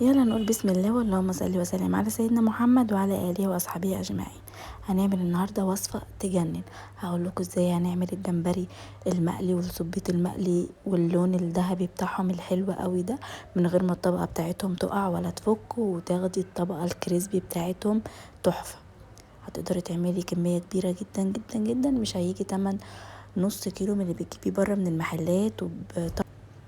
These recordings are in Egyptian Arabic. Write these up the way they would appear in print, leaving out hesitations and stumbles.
يلا نقول بسم الله واللهم صل وسلم على سيدنا محمد وعلى اله واصحابه اجمعين. هنعمل النهارده وصفه تجنن، هقول لكم ازاي هنعمل الجمبري المقلي والسبيط المقلي واللون الذهبي بتاعهم الحلو قوي ده، من غير ما الطبقة بتاعتهم تقع ولا تفك، وتاخدي الطبقة ال crispy بتاعتهم تحفة. هتقدري تعملي كمية كبيرة جدا جدا جدا، مش هيجي تمن نص كيلو من اللي بتجيبيه بره من المحلات،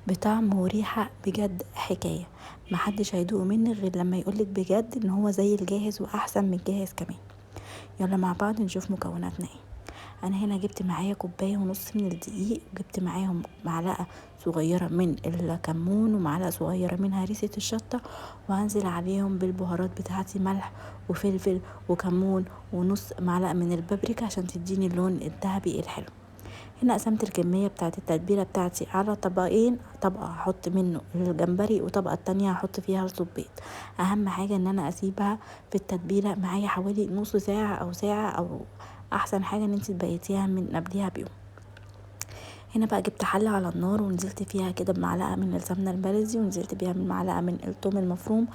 بطعم وريحه بجد حكاية، محدش هيدوق منك غير لما يقولك بجد ان هو زي الجاهز واحسن من الجاهز كمان. يلا مع بعض نشوف مكوناتنا ايه. انا هنا جبت معايا كوباية ونص من الدقيق، وجبت معاهم معلقه صغيرة من الكمون ومعلقة صغيرة من هريسه الشطه، وهنزل عليهم بالبهارات بتاعتي ملح وفلفل وكمون ونص معلقه من البابريكا عشان تديني اللون الذهبي الحلو. هنا قسمت الكمية بتاعت التتبيله بتاعتي على طبقين، طبقه هحط منه الجمبري وطبقه التانية هحط فيها السبيط. اهم حاجة ان انا اسيبها في التتبيله معايا حوالي نص ساعة او ساعة، او احسن حاجة ان انت تبيتيها من قبليها بيوم. هنا بقى جبت حله على النار ونزلت فيها كده بمعلقه من السمنة البلدي، ونزلت بيها من معلقه من الثوم المفروم،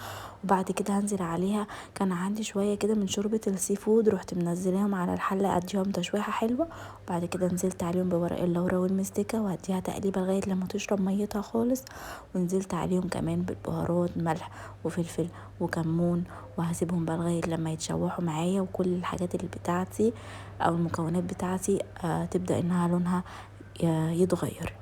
وبعد كده هنزل عليها كان عندي شوية كده من شوربة ال seafood، رحت منزلاهم على الحلة اديهم تشويحه حلوة. وبعد كده نزلت عليهم بورق اللورا والمستكه وهديها تقليبه لغاية لما تشرب ميتها خالص، ونزلت عليهم كمان بالبهارات ملح وفلفل وكمون، وهسيبهم بقى لغاية لما يتشوحوا معايا، وكل الحاجات اللي بتاعتي او المكونات بتاعتي تبدا انها لونها يتغير.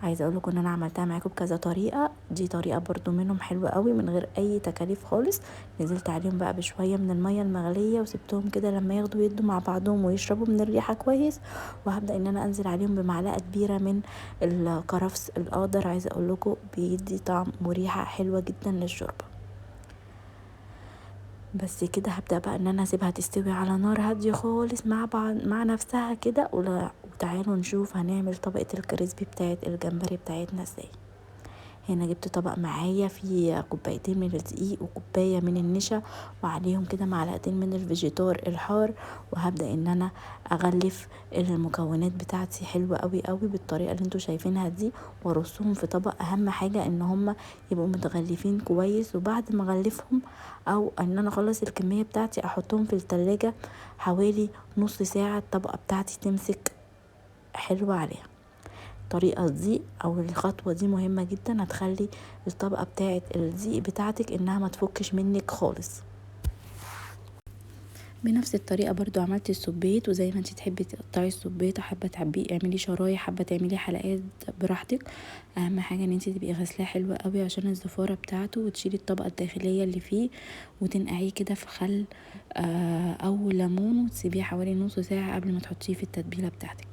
عايزه اقول لكم ان انا عملتها معاكم بكذا طريقه، دي طريقه برضو منهم حلوة قوي من غير اي تكاليف خالص. نزلت عليهم بقى بشوية من المية المغليه وسبتهم كده لما ياخدوا يدوا مع بعضهم ويشربوا من الريحة كويس، وهبدا ان انا انزل عليهم بمعلقه كبيرة من الكرفس الاخضر. عايزه اقول لكم بيدي طعم وريحه حلوة جدا للشوربه. بس كده هبدأ بقى ان انا اسيبها تستوي على نار هادية خالص مع بعض مع نفسها كده، وتعالوا نشوف هنعمل طبقة ال crispy بتاعت الجمبري بتاعتنا ازاي. هنا جبت طبق معايا فيه كوبايتين من الدقيق وكوباية من النشا، وعليهم كده معلقتين من الفيجيتار الحار، وهبدأ ان انا اغلف المكونات بتاعتي حلوة قوي قوي بالطريقة اللي انتوا شايفينها دي، وارصهم في طبق. اهم حاجة ان هم يبقوا متغلفين كويس، وبعد ما اغلفهم او ان انا اخلص الكمية بتاعتي احطهم في التلاجة حوالي نص ساعة، الطبقة بتاعتي تمسك حلوة عليها. الطريقة دي او الخطوة دي مهمة جدا، هتخلي الطبقة بتاعت الدقيق بتاعتك انها ما تفكش منك خالص. بنفس الطريقة برضو عملت السبيط، وزي ما انت تحبي تقطعي السبيط، حابة تحبيه اعملي شرايح، حابة تعملي حلقات براحتك. اهم حاجة ان انت تبقي غسلاه حلوة قوي عشان الزفارة بتاعته، وتشيلي الطبقة الداخلية اللي فيه، وتنقعيه كده في خل او ليمون، وتسيبيه حوالي نص ساعة قبل ما تحطيه في التتبيلة بتاعتك.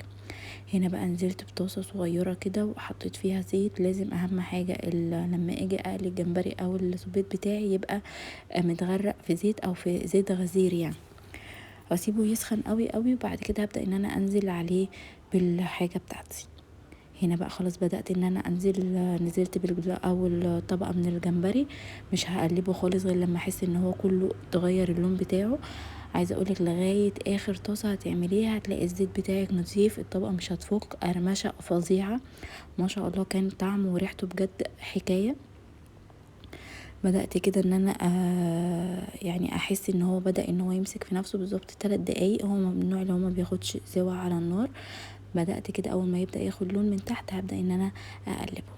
هنا بقى نزلت بطاسة صغيرة كده وحطيت فيها زيت. لازم اهم حاجة لما اجي اقلي الجمبري او السبيط بتاعي يبقى متغرق في زيت او في زيت غزير يعني. واسيبه يسخن قوي قوي، وبعد كده هبدأ ان انا انزل عليه بالحاجة بتاعتي. هنا بقى خلاص بدأت ان انا انزل، نزلت باول طبقة من الجمبري، مش هقلبه خالص غير لما احس ان هو كله اتغير اللون بتاعه. عايزه اقولك لغاية اخر طاسه هتعمليها هتلاقي الزيت بتاعك نظيف، الطبقة مش هتفك، قرمشه فظيعة ما شاء الله، كان طعمه وريحته بجد حكاية. بدات كده ان انا يعني احس ان هو بدا ان هو يمسك في نفسه بالظبط 3 دقايق. هو من النوع اللي هو ما بياخدش سوا على النار. بدات كده اول ما يبدا ياخد لون من تحت هبدا ان انا اقلبه.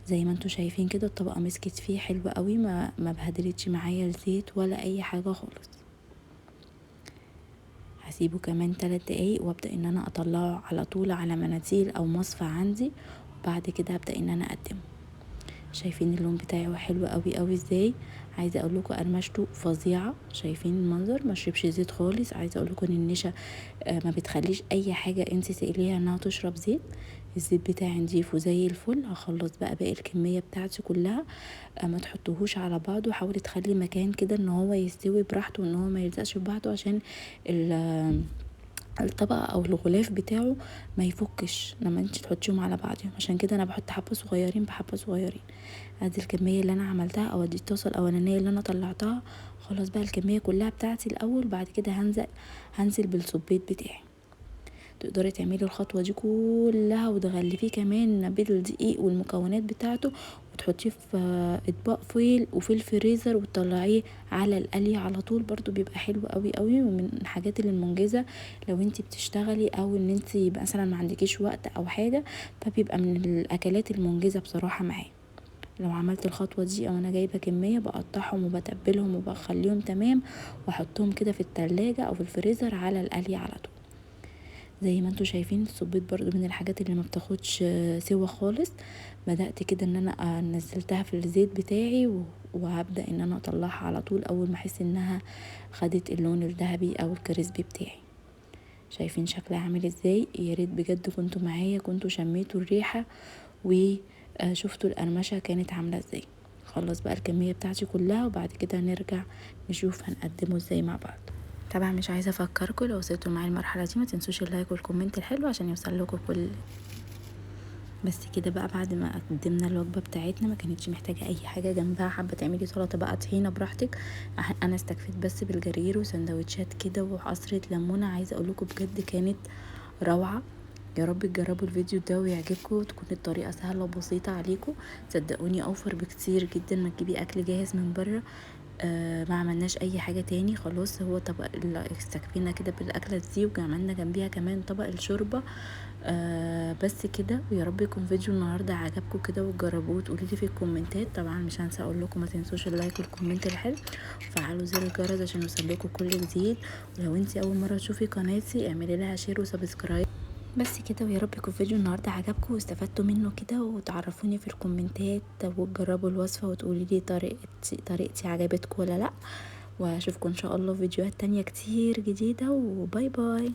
زي ما انتوا شايفين كده الطبقة مسكت فيه حلوة قوي، ما بهدلتش معايا الزيت ولا اي حاجة خالص. هسيبه كمان 3 دقايق وابدا ان انا اطلعه على طول على مناديل او مصفى عندي، وبعد كده هبدا ان انا اقدمه. شايفين اللون بتاعه حلو قوي قوي ازاي؟ عايزه اقول لكم قرمشته فظيعة، شايفين المنظر ما شربش زيت خالص. عايزه اقول لكم ان النشا ما بتخليش اي حاجة انت تقليها انها تشرب زيت. الزيت بتاعي نضيف وزي الفل. هخلص بقى باقي الكمية بتاعتي كلها، ما تحطوهوش على بعضه، حاولي تخلي مكان كده ان هو يستوي براحته وان هو ما يلزقش في بعضه، عشان الطبقة او الغلاف بتاعه ما يفكش لما انت تحطيهم على بعضهم. عشان كده انا بحط حبه صغيرين بحبه صغيرين. ادي الكمية اللي انا عملتها او ادي الطاسه الاولانية اللي انا طلعتها. خلاص بقى الكمية كلها بتاعتي الاول، بعد كده هنزل بالسبيط بتاعي. تقدري تعملي الخطوة دي كلها وتغلفيه كمان بالدقيق والمكونات بتاعته، وتحطيه في اطباق foil وفي الفريزر وتطلعيه على القلي على طول، برضو بيبقى حلو قوي قوي، ومن الحاجات اللي المنجزه لو انتي بتشتغلي او ان انتي مثلا ما عندكيش وقت او حاجة، فبيبقى من الاكلات المنجزه بصراحة معايا. لو عملت الخطوة دي او انا جايبه كمية بقطعهم وبتبلهم وبخليهم تمام، واحطهم كده في التلاجة او في الفريزر على القلي على طول. زي ما انتوا شايفين السبيط برضو من الحاجات اللي ما بتاخدش سوا خالص. بدأت كده ان انا نزلتها في الزيت بتاعي، وهبدأ ان انا اطلعها على طول اول ما احس انها خدت اللون الذهبي او الكريسبي بتاعي. شايفين شكلها عامل ازاي؟ يا ريت بجد كنتوا معايا، كنتوا شميتوا الريحة وشفتوا القرمشة كانت عاملة ازاي. خلص بقى الكمية بتاعتي كلها، وبعد كده نرجع نشوف هنقدمه ازاي مع بعض. طبعا مش عايزه افكركم، لو وصلتوا معايا المرحلة دي ما تنسوش ال like وال comment الحلو عشان يوصل لكم كل. بس كده بقى بعد ما قدمنا الوجبة بتاعتنا ما كانتش محتاجه اي حاجة جنبها. حابة تعملي سلطة بقى طحينه براحتك، انا استكفيت بس بالجرير وسندوتشات كده وعصره ليمونه. عايزه اقول لكم بجد كانت روعه. يا رب تجربوا الفيديو ده ويعجبكم، وتكون الطريقة سهلة وبسيطة عليكم. صدقوني اوفر بكتير جدا ما تجيبي اكل جاهز من بره. ما عملناش اي حاجة تاني خلاص، هو طبق استكفينا كده بالاكله دي، وعملنا جنبيها كمان طبق الشوربة. بس كده. ويا رب يكون فيديو النهارده عجبكم كده وتجربوه وتقولوا لي في الكومنتات. طبعا مش هنسى اقول لكم ما تنسوش ال like وال comment الحلو، وفعلوا زر الجرس عشان يوصلكم كل جديد. ولو انتي اول مرة تشوفي قناتي اعملي لها share و subscribe. بس كده، ويا رب يكون فيديو النهارده عجبكم واستفدتوا منه كده، وتعرفوني في الكومنتات وتجربوا الوصفة وتقولي لي طريقتي عجبتكم ولا لا. واشوفكم ان شاء الله في فيديوهات تانية كتير جديدة، و bye bye.